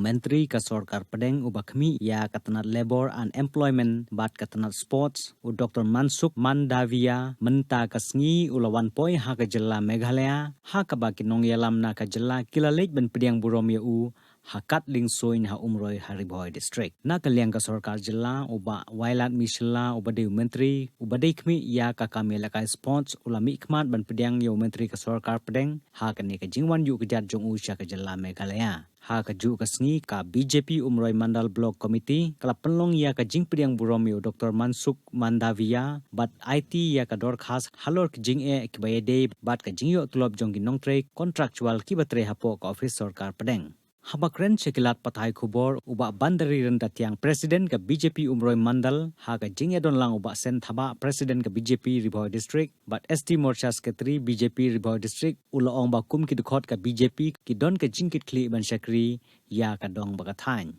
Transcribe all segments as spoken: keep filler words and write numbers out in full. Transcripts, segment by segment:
Myntri ka Sorkar Pdeng uba khmih ïa ka tnat Labour and Employment bad ka tnat Sports, u Doktor Mansukh Mandaviya, mynta ka sngi u la wan poi ha ka jylla Meghalaya, ha kaba ki nongïalam na ka jylla ki la leit ban pdiang burom ïa u ha Kat Liengsuiñ ha Umroi ha Ri Bhoi District. Na ka liang ka Sorkar Jylla, u Bah Wailadmiki Shylla uba dei u Myntri uba dei khmih ïa ka kam ïalehkai Sports u la mihkhmat ban pdiang ïa u Myntri ka Sorkar Pdeng ha kane ka jingwan ïuh kjat jong u sha ka jylla Meghalaya. Ha kajuh ka sngi ka B J P Umroi Mandal Block Committee ka la pynlong ïa ka jingpdiang burom ïa u Doktor Mansukh Mandaviya bad aiti ïa ka dorkhas halor ka jingeh kiba ïadei bad ka jingïoh tulop jong ki nongtrei contractual kiba trei hapoh ka ophis Sorkar Pdeng. Haba kren sha ki lad pathai khubor, u Bah Bandari Ryntathiang, President ka B J P Umroi Mandal, ha ka jingïadon lang u Bah Sen Thabah, President ka B J P Ri Bhoi District bad S T Morcha Secretary B J P Ri Bhoi District, u la ong ba kum ki dkhot ka B J P ki don ka jingkitkhlieh ban shakri ïa ka dong bad ka thaiñ.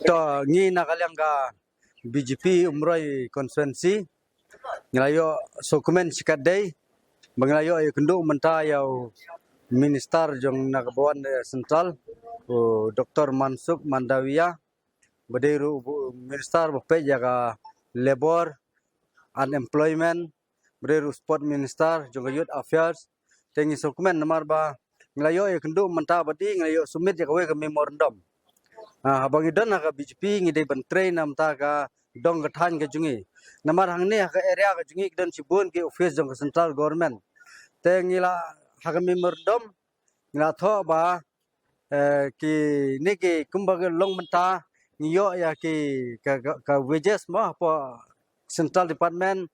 To ngi na ka liang ka B J P Umroi Constituency ngi la ïoh sngewkmen shikatdei ba ngi la ïoh ïakynduh mynta ïa u Minister jong na ka ba wan, eh, Central, u Doktor Mansukh Mandaviya, ba dei ruh u Minister ba peit ïa ka Labour, Unemployment, ba dei ruh Sport Minister jong ka Youth Affairs. Te ngi sngewkmen namar ba ngi la ïoh ïakynduh mynta ba dei ngi la ïoh submit ïa kawei ka memorandum. Ah, haba ngi don ha ka B J P ngi dei ban trei na mynta ka dong ka thaiñ ka jong ngi. Namar hangne ha ka area ka jong ngi ki don shibun ki office jong ka Central Government. Te ngi la ha ka memorandum ngi la thoh ba, eh, kine ki kumba ki long mynta ngi ïoh ïa ki ka, ka, ka wages mo hapoh Central Department,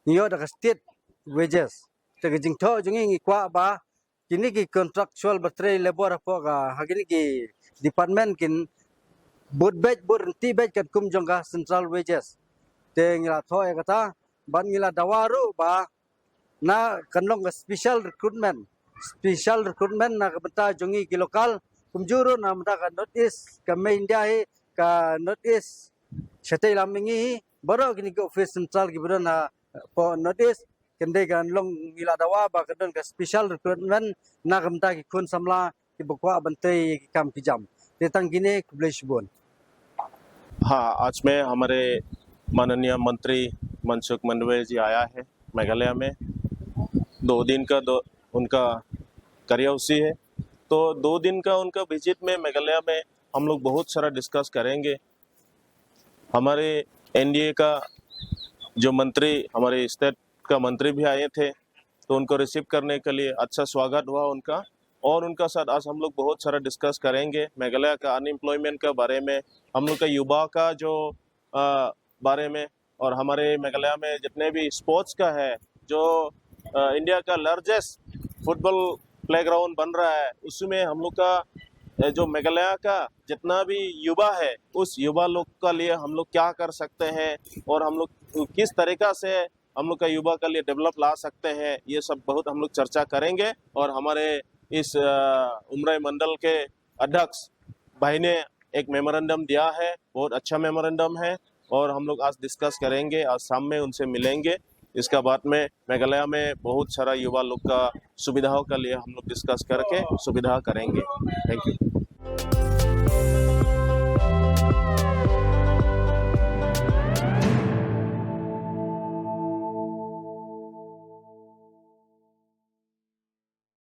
ngi ïoh da ka state wages. Te ka jingthoh jong ngi ngi kwah ba kine ki contractual ba trei labour hapoh ka, ha kine ki department kin bud beit, bud ryntih beit katkum jong ka Central Wages. Te ngi la thoh ïa kata bad ngi la dawa ruh ba na kan long ka special recruitment, special recruitment na ka bynta jong ngi ki local, kumjuh ruh na bynta ka North East, ka mei India hi, ka North East shatei lam mihngi hi, baroh kine ki office central kiba don hapoh North East, kan dei kan long, ngi la dawa ba kan don ka special recruitment na ka bynta ki khun samla kiba kwah ban trei ki kam ki jam. Te tang kine, khublei shibun. हाँ, आज में हमारे माननीय मंत्री मनसुख मंडाविया जी आया है मेघालय में। दो दिन का दो, उनका कार्यसूची है। तो दो दिन का उनका विजिट में मेघालय में हम लोग बहुत सारा डिस्कस करेंगे। हमारे एनडीए का जो मंत्री, हमारे स्टेट का मंत्री भी आए थे, तो उनको रिसीव करने के लिए अच्छा स्वागत हुआ उनका। और उनका साथ आज हम लोग बहुत सारा डिस्कस करेंगे, मेघालय का अनएम्प्लॉयमेंट के बारे में, हम लोग का युवा का जो, अ, बारे में, और हमारे मेघालय में जितने भी स्पोर्ट्स का है, जो, अ, इंडिया का लार्जेस्ट फुटबॉल प्लेग्राउंड बन रहा है, उसमें हम लोग का, अ, जो मेघालय का जितना भी युवा है, उस युवा लोग के लिए हम लोग क्या कर सकते हैं और हम लोग किस तरीका से हम लोग का युवा के लिए डेवलप ला सकते हैं, ये सब बहुत हम लोग चर्चा करेंगे। और हमारे इस, अ, उमराई मंडल के अध्यक्ष भाई ने एक मेमोरेंडम दिया है, बहुत अच्छा मेमोरेंडम है, और हम लोग आज डिस्कस करेंगे, आज शाम में उनसे मिलेंगे। इसका बाद में मेघालय में बहुत सारा युवा लोग का सुविधाओं के लिए हम लोग डिस्कस करके सुविधा करेंगे। थैंक यू।